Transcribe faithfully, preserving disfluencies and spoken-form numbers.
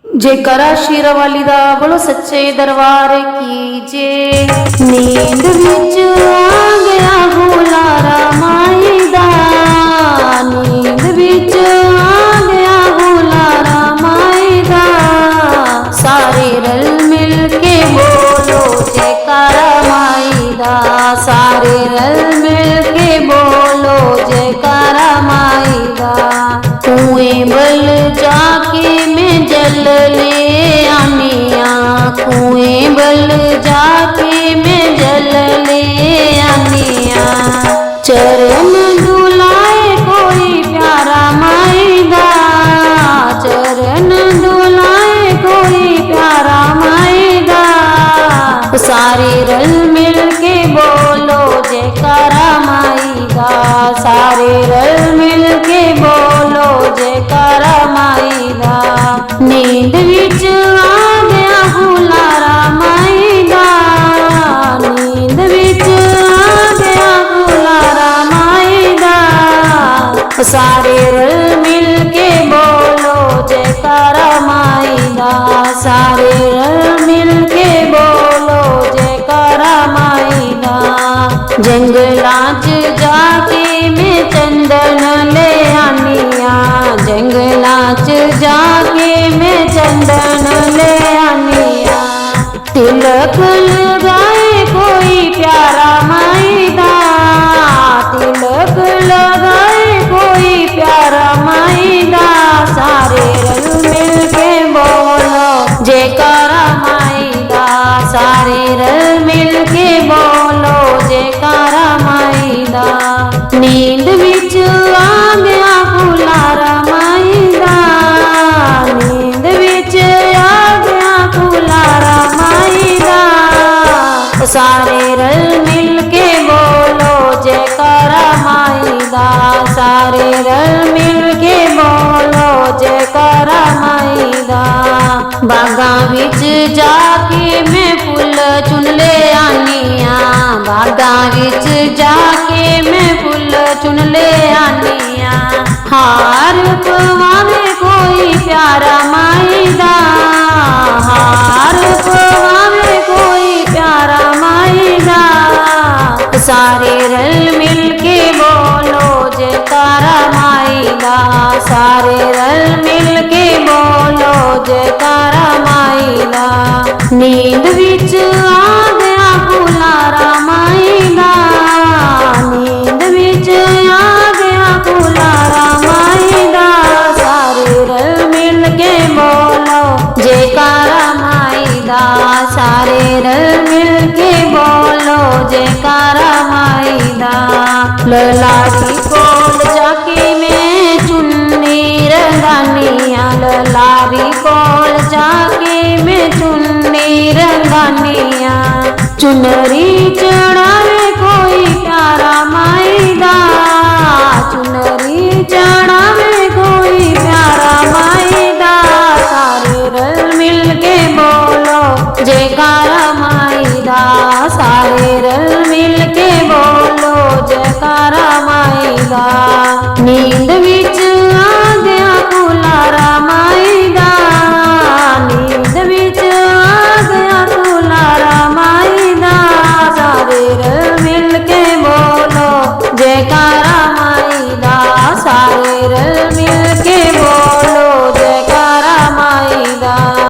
जयकारा शेरां वाली दा, बोलो सच्चे दरबार की जय। नींद विच आ गया हुलारा माई दा, नींद विच आ गया हुलारा माई दा। सारे रल मिल के बोलो जयकारा माई दा, सारे रल मिल के बोलो जयकारा माई दा। कुएं बल जाके मैं जल ले आनिया, कुएं बल जाके मैं जल ले आनिया। चरण डुलाए कोई प्यारा माई दा, चरण डुलाए कोई प्यारा माई दा। सारे रल मिल के बोलो जयकारा माई दा, सारे रल मिल के बोलो जयकारा माई दा। नींद विच आ गया हुलारा माई दा, नींद विच आ गया हुलारा माई दा। सारे रल मिल के बोलो जयकारा माई दा, सारे रल मिल के बोलो जयकारा माई दा। जंगलां च जाके मैं चंदन ले आनिया, जंगलां च जाके मैं चंदन ले आनिया। तिलक लगाए कोई प्यारा माई दा, तिलक लगाए कोई प्यारा माई दा। सारे रल मिल के बोलो जयकारा माई दा, सारे रल मिल के बोलो जयकारा माई दा। नींद विच आ गया हुलारा माई दा, नींद विच आ गया हुलारा माई दा। सारे रल मिल के बोलो जयकारा माई दा, सारे रल मिल के बोलो जयकारा माई दा। बागां विच जाके मैं फुल्ल चुन ले आनिया, बागां विच जाके मैं फुल्ल चुन ले आनिया। हार पवावे कोई प्यारा माई दा, हार पवावे कोई प्यारा माई दा। सारे रल मिल के बोलो जयकारा माई दा, सारे रल मिल के बोलो जयकारा माई दा। नींद विच आ गया हुलारा माई दा, नींद विच आ गया हुलारा माई दा। सारे रल मिल के बोलो जयकारा माई दा, सारे रल मिल के बोलो जयकारा माई दा। ललारी कोल जाके मैं चुन्नी रंगानिया, ललारी कोल जाके मैं चुन्नी रंगानिया। चुनरी चढ़ा